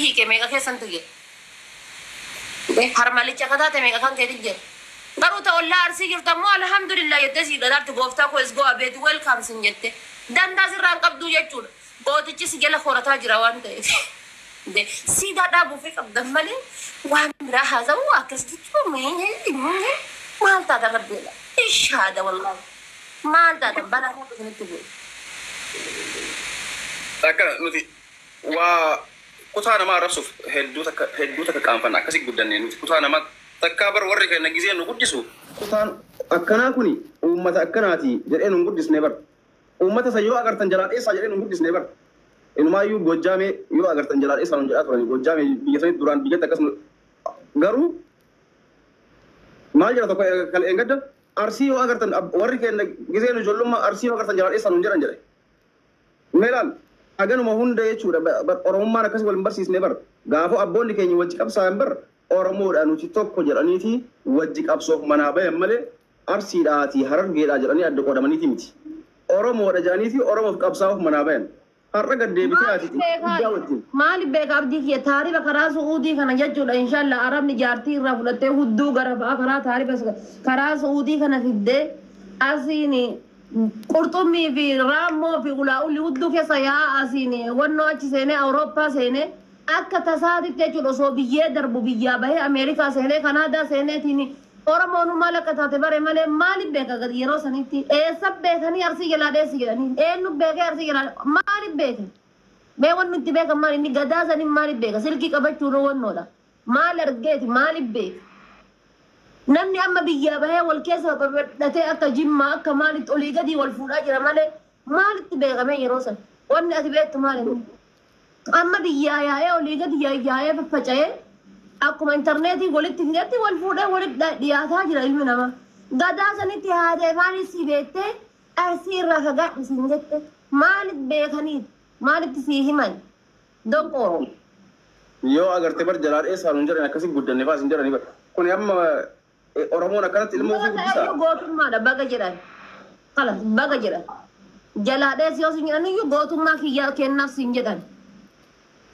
Hiike meeqa keessantu jira? Harmalicha akka taate meeqa kan keetiin jira? Garuu ta ollaa Arsii jirtu ammoo alhamdulillah jettee sii gadaarti, gooftaa koo is go abeeti, welcome sin jette. Dandaa sirraa hin qabduu jechuudha. Gootichi si jala horataa jira waan ta'eef. Siidaa dhaabuufii qabdan malee waan biraa haasa'u akkas jechuun maal taata rabbiidha. Ishaada wallaahi. Maal taata balaa rabbi isinitti bu'e. Akka nuti waa kutaa namaa arrabsuuf hedduu takka, hedduu takka qaanfanna. Akkasii guddanne nuti kutaa namaa takkaa bar warri kenna gisee nu guddisu kutaan akkanaa kuni uummata akkanaati jedhee nu guddisne bar. Uummata san yoo agartan jalaa dheessaa jedhee nu guddisne bar. Inumaayyuu Gojjaamee yoo agartan jalaa dheessaa nu jedhaa turani. Gojjaamee biyya sanitti duraan biyyatti akkasuma garuu maal jedha tokko kan eengadda Arsii yoo agartan warri kenna gisee nu ijoollummaa Arsii yoo agartan jalaa dheessaa nu jedhan jedhe. Meelaal haganuma hunda jechuudha. Oromummaan akkasii wal hin barsiisne bar. Gaafa abboonni keenya wajji qabsaa'an bar Oromoodha nuti tokko jedhaniiti wajji qabsoof manaa bayan malee Arsiidhaati Harargeedhaa jedhanii adda qoodamaniiti miti. Oromoodha jedhaniiti Oromoof qabsaa'uuf manaa bayan. Har'a gad deebitee ati guddaa wajjin. Maaliif beeka abdii kiyya? Taariba karaa Su'uudii kana jechuudha. Inshallah Arabni jaartii irraa fudhattee hudduu gara ba'a karaa taariba karaa Su'uudii kana fiddee asiin qurxummii fi raammoo fi ulaa'ulli hudduu keessa yaa'a, asiin wannoo achi seenee Awurooppaa seenee akka tasaatitti jechuudha. Osoo biyyee darbu biyyaa bahee Ameerikaa seenee Kanaadaa seeneetiin Oromoon maal akka taate bare malee maaliif beeka gadi yeroo sanitti eessa beekanii Arsii jalaa dheessi jedhanii eenyu beekee Arsii jalaa maaliif beeke? Mee wanni itti beekan maal? Inni gadaa saniin maaliif beeka? Silkii qabachuun wannoodha. Maal argeeti? Maaliif beeka? Namni amma biyyaa bahee wal keessa babal'atee akka Jimmaa akka maalitti olii gadii wal fuudhaa jira malee maalitti beekame yeroo san? Wanni ati beektu maal inni? Amma biyyaa yaa'ee olii gadi yaa'ee faffaca'ee akkuma intarneetii walitti fidetti wal fuudhee walitti dhiyaataa jira ilmi namaa. Gadaa sanitti haatee maalis si beektee Arsii irraa fagaadhu siin jette maaliif beekaniiti? Maalitti sii himan? Donqooro. Yoo agarte bar jalaa dheessaa nu jedhan, akkasii guddanne fa'aa sin jedhanii bar. Kuni amma Oromoon akkanatti ilmoo ofii Yoo guddisaa. ta'eyyuu gootummaadha baga jedhan. Khalas baga jedhan. Jalaa dheessi yoo sin jedhan iyyuu gootummaa kiyyaa kennaaf siin jedhan.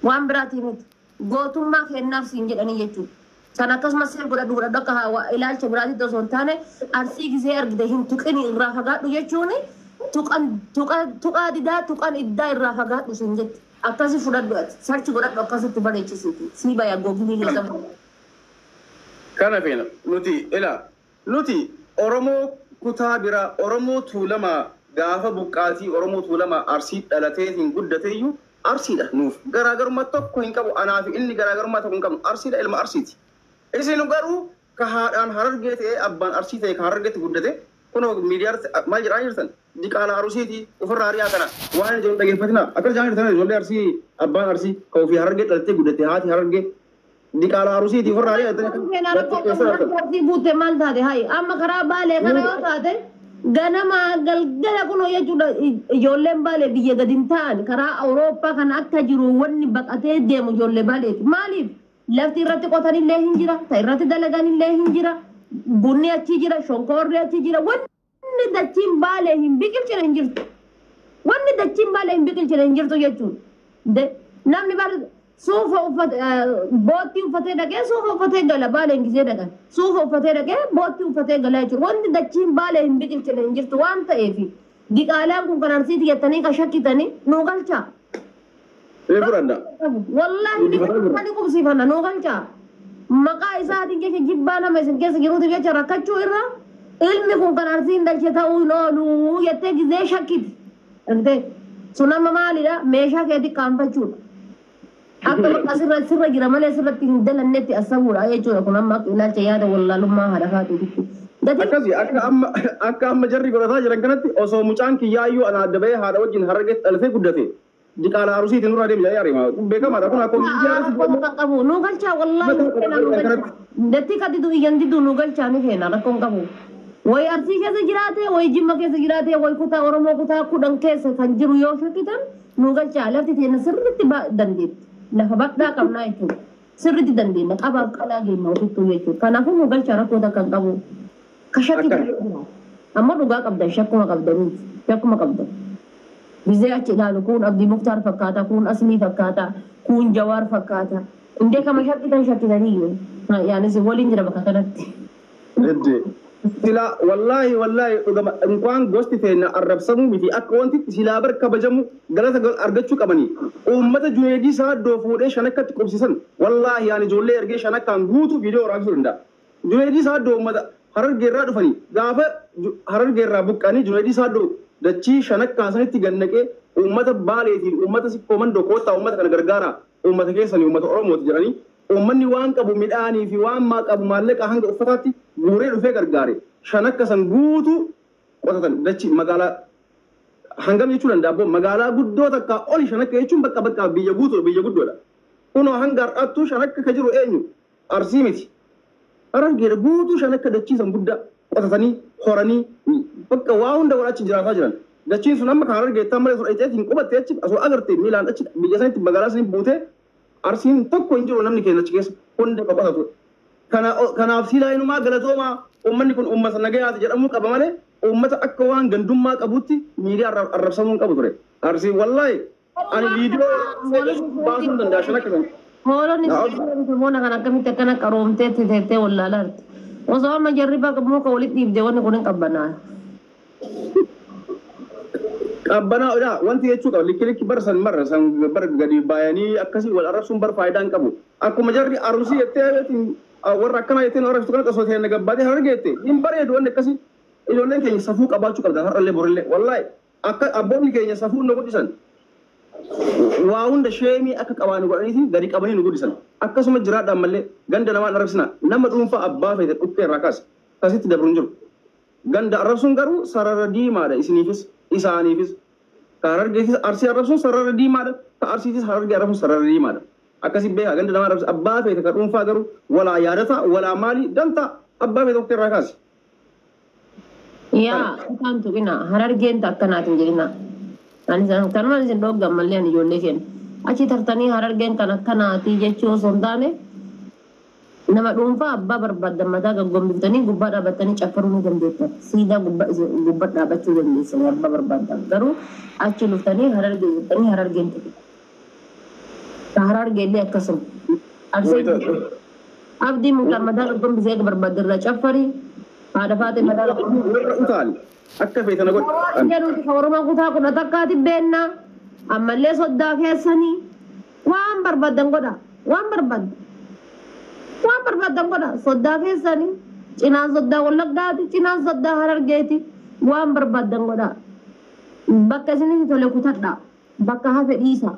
Waan biraatii miti. Gootummaa kennaaf siin jedhanii jechuudha. San akkasumas seer godhadhu godhadhu akka ilaalcha biraatitti osoo hin taane Arsii gisee argite hin tuqini irraa fagaadhu jechuun tuqan tuqaa didaa tuqan iddaa irraa fagaadhu siin jetti. Akkasi fudhadhu ati. Search godhadhu akkasitti bareechisiiti. Sii baya Google keessa. Kana feena nuti. Ila nuti Oromoo kutaa biraa, Oromoo Tuulamaa gaafa buqqaatii Oromoo Tuulamaa Arsii dhalateetiin guddateeyyuu Arsiidha nuuf. Garaagarummaa tokko hin qabu. Anaa fi inni garaagarummaa tokko hin qabnu. Arsiidha, ilma Arsiiti. Isin garuu ka haadhaan Harargee ta'ee abbaan Arsii ta'e ka Harargeetti guddate kunoo miidiyaatti maal jedhaa jirtan? Diqaala Arusiiti ofirraa ari'aa, kana waan inni jedhu hin dhageeffatinaa akkas jedhaa jirtan. Ijoollee Arsii abbaan Arsii ka ofii Harargee dhalattee guddatte haati Harargee diqaala Arusiiti ofirraa ari'aa jettanii Rakkoon keenyaa akka rakkoo qabu xiqqeessaa lafti jirtan. Arsii guutte maal taate? Hayi amma karaa Baalee kana yoo taate ganama galgala kunoo jechuudha. Ijoolleen Baalee biyya gadi hin ta'an. Karaa Awurooppaa kana akka jiru wanni baqatee deemu ijoollee Baaleeti. Maaliif? Lafti irratti qotanillee hin jira, ta irratti dalaganillee hin jira, bunni achi jira, shonkoorri achi jira. Wanni dachiin Baalee hin biqilchine hin jirtu. Wanni dachiin Baalee hin biqilchine hin jirtu jechuudha. Namni bar suufa uffate boottii uffatee dhaqee suufa uffatee gala. Baaleen gisee dhaqan suufa uffatee dhaqee boottii uffatee gala jechuudha. Wanni dachiin Baalee hin biqilchine hin jirtu waan ta'eef diqaalaan kun kan Arsiiti jettanii kan shakkitanii nuu galchaa. Ni fudhanna. Wallaahi ni fudhanna, ni qubsiifanna, nuu galchaa. Maqaa isaatiin jecha jibbaa nama isin keessa jiruutiif jecha rakkachuu irra ilmi kun kan Arsiin dhalche ta'uu hin oolu jettee gizee shakkiti. Argitee? Sun amma maalidha? Meeshaa keetti qaanfachuudha. Akka bakka sirra sirra jira malee sirratti hin dalannetti assabuudha jechuudha. Kun amma akka ilaalcha yaada wallaalummaa haadha faatiititti. Gatii Akkasi akka amma jarri godhataa jiran kanatti osoo mucaan kiyyaayyuu ana adda bahee haadha wajjin Harargeetti dhalatee guddate diqaala Arusiitiin nurraa deemi jedhee ariima. Beekamaadha kun akkuma miidiyaa irratti Rakkoo kan qabu nuu galchaa wallaahi ni feena nuu galchaa. Dattii kadidu iyyan didu nuu galchaa, ni feena, rakkoon qabu. Wayi Arsii keessa jiraate, wayi Jimma keessa jiraate, wayi kutaa Oromoo kutaa 10 keessa kan jiru yoo shakkitan nuu galchaa. Lafti teenya sirriitti dandeetti. Lafa bal'aa qabnaa jechuudha. Sirriitti dandeenya. Qabaaf qalaa geenna ofittuu jechuudha. Kanaafuu nuu galchaa, rakkoo takka hin qabu. Ka shakkitan Akkana. yoo jiraate. Ammoo dhugaa qabdan, shakkuma qabdaniiti. Shakkuma qabdan. Bizee achi ilaalu kun Abdii Muktaar fakkaata, kun Aslii fakkaata, kun Jawaar fakkaata. Indee kama shakkitan shakkitanii yaanis waliin jira bakka kanatti. Edde. Silaa wallaahi wallaahi dhugama inkwaan gosti teenya arrabsamuu miti akka wanti silaa bar kabajamu galata argachuu qabanii uummata Juneedii Saaddoo fuudhee shan akkatti qubsisan wallaahi ani ijoollee ergee shan akkaan guutuu viidiyoo waraabsuu danda'a. Juneedii Saaddoo uummata Harargeerraa dhufanii gaafa Harargeerraa buqqanii Juneedii Saaddoo dachii shan akkaan sanitti gannaqee uummata Baaleetiin uummata Sikkoo Mandoo koottaa uummata kana gargaaraa uummata keessanii uummata Oromooti jedhanii uummanni waan qabu midhaanii fi waan maa qabu maallaqa hanga uffataatti guuree dhufee gargaare shan akka san guutuu qotatan dachi magaalaa hangam jechuu danda'a abboo magaalaa guddoo takka oli shan akka jechuun bakka bakka biyya guutuu biyya guddoodha. Kunoo hanga har'aattuu shan akka ka jiru eenyu Arsii miti. Harargeedha guutuu shan akka dachii san guddaa qotatanii horanii bakka waa hunda wal achi jiraataa jiran. Dachiin sun amma kan Harargeettaa malee sun hin qubatte achi asoo agarte miilaan achi biyya sanitti magaalaa sanitti buutee Arsiin tokko hin jiru namni keenya achi keessa hunda qotatu. Kanaaf silaa inumaa galatoomaa uummanni kun uummata nagayaati jedhamuu qaba malee uummata akka waan gandummaa qabutti miidiyaa arrabsamuu hin qabu ture. Arsiin wallaahi ani viidiyoo baasuu hin danda'a shan akka sana. Hoolonni moona kan akkamitti akkana qaroomtee teettee wallaalaarti. Osoo amma jarri bakka muka walitti dhiibdee wanni kun hin qabbanaa. Qabbanaa'udha wanti jechuu qaba likki likki bar san marra san bar gadi baayanii akkasii wal arrabsuun bar faayidaa hin qabu. Akkuma jarri arrabsii jettee warra akkanaa jettee nu arrabsitu kana osoo ta'e gabbaatee harargeette hin bareedu wanni akkasii. Ijoolleen keenya safuu qabaachuu qabda har'allee borillee wallaahi akka abboonni keenya safuu nu guddisan. Waa hunda sheemii akka qabaanu godhaniiti gadi qabanii nu guddisan. Akkasuma jiraadhaan mallee ganda namaan arrabsina nama dhuunfaa abbaa feete dhukkee irraa kaase akkasitti dabru hin jiru. Ganda arrabsuun garuu sarara diimaadha isiniifis isaaniifis. Ka Harargeetis Arsii arrabsuun sarara diimaadha. Ka Arsiitis Harargee arrabsuun sarara diimaadha. Akkasi beekaa ganda namaa arrabsu abbaa feete ka dhuunfaa garuu walaa yaadata walaa maalii dantaa abbaa feete dhukkee irraa kaase. Yaa isaan tuqina Harargeen akkanaatiin jedhina. Ani kanuma isin dhooggan mallee ani ijoollee keenya. Achi tartanii Harargeen kan akkanaatii jechuu osoo hin taane nama dhuunfaa abbaa barbaaddan mataa gaggoombiftanii gubbaa dhaabattanii caffaruu ni dandeettan. Siidaa gubbaa dhaabachuu dandeessan abbaa barbaaddan. Garuu achi luftanii Harargee jettanii Harargeen tuqina. Harargee illee akkasuma. Abdii Muktaar mataa gaggombisee barbaadde irraa caffarii. Haadha faatee mataa gaggombisee. Warra utaali akka feete na godhi. Jedhuuti ka Oromoo kutaa kudha takkaati beenna. Ammallee soddaa keessanii waan barbaaddan godha. Waan barbaaddan. Waan barbaaddan godha. Soddaa keessanii cinaan soddaa Wallaggaati cinaan soddaa Harargeeti waan barbaaddan godha. Bakka isinitti tole kutadha. Bakka hafe dhiisa.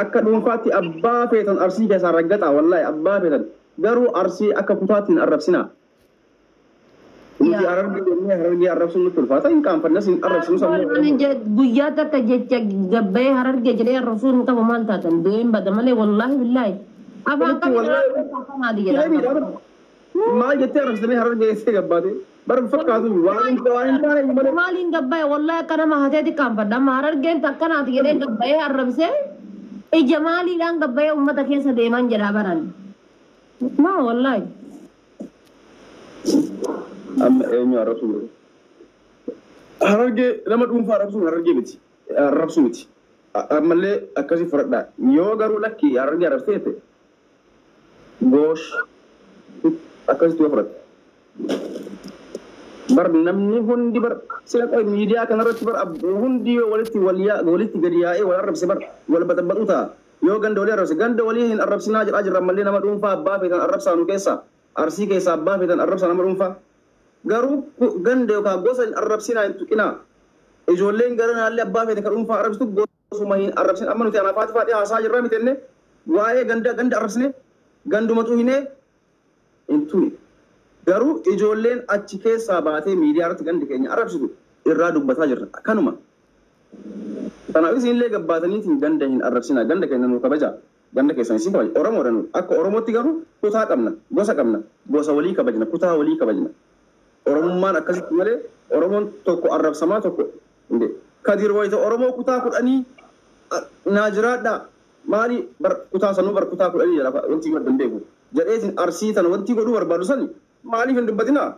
Akka dhuunfaatti abbaa feetan Arsii keessaa raggaxa wallaahi abbaa feetan garuu Arsii akka kutaatti hin arrabsinaa. Nuti Harargee jennee Harargee arrabsuun nutti ulfaata hin qaanfannas hin arrabsinu sammuu. Guyyaa takka jecha gabbayee Harargee jedhee arrabsuun hin qabu maal taatan du'een bada malee wallaahi billaahi. Afaan qabdi jedhama. Maal jettee arrabsitanii Harargee jettee gabbaate bara fakkaatu waan hin taane malee. Maaliin gabbayee wallaahi akka nama hateeti qaanfadha amma Harargeen takkanaati jedhee gabbayee arrabsee ija maaliidhaan gabbayee uummata keessa deeman jedhaa baran. Maa wallaahi. Amma eenyu arrabsuu jiru? Harargee nama dhuunfaa arrabsuun Harargee miti. Arrabsuu miti. Ammallee akkasii fudhadhaa. Yoo garuu lakki Harargee arrabsee jette goosh akkasitti yoo fudhatte. Bar namni hundi bar sila qoy miidiyaa kanarratti bar hundi yoo walitti walitti gadi yaa'ee wal arrabse bar wal baxaxaxu ta'a. Yoo ganda walii arrabse ganda walii hin arrabsinaa jedhaa jirra ammallee nama dhuunfaa abbaa feetan arrabsaa nu keessa. Arsii keessa abbaa feetan arrabsaa nama dhuunfaa. Garuu ganda yookaan gosa hin arrabsinaa hin tuqinaa. Ijoolleen gara naallee abbaa feete kan dhuunfaa arrabsitu gosuma hin arrabsin. Amma nuti anaa faati faadhee haasaa jirraa miti jennee waa'ee ganda ganda arrabsine ganduma xuhinee hin tuqne. Garuu ijoolleen achi keessaa baatee miidiyaa irratti gandi keenya arrabsitu irraa dubbataa jirra. Kanuma. Kanaaf isinillee gabbaataniitiin ganda hin arrabsinaa. Ganda keenya nu kabaja. Ganda keessan isin kabaja. Oromoodha nu. Akka Oromootti garuu kutaa qabna. Gosa qabna. Gosa walii kabajna. Kutaa walii kabajna. Oromummaan akkasitti malee Oromoon tokko arrabsamaa tokko Kadir wayita Oromoo kutaa kudhanii naa jiraadhaa maali bar kutaa sanuu bar kutaa kudhanii jedha wanti hin beeku jedheetiin Arsii tana wanti godhuu barbaadu sani maaliif hin dubbatinaa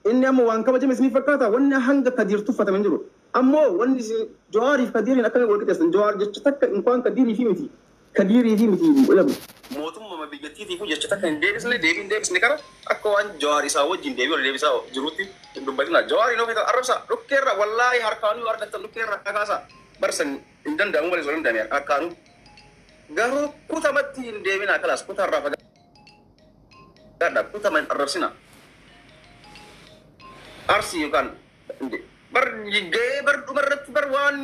inni amma waan kabajame isinii fakkaata wanni hanga Kadir tuffatame hin jiru Ammoo wanni isin Jawaariif Kadiiriin akkamii wal qixeessan? Jawaar jecha takka inkwaan Kadiirii fi miti. Kadiirii fi miti jedhamu. Mootummaa biyyattiitiif jecha takka hin deebisne, deebii hin deebisne kana akka waan Jawaar isaa wajjin deebii wal deebisaa jirutti hin dubbatina. Jawaar hin ofiitan arrabsa dhukkeerra, wallaahi harkaanuu argattan dhukkeerra kakaasa. Barsan hin danda'amu malee osoo hin danda'ame harkaanuu. Garuu kutamatti hin deebinaa, kalaas kutaarraa fagaadha, kutama hin arrabsina. Arsii yookaan bar gahee bar dhumarratti bar waan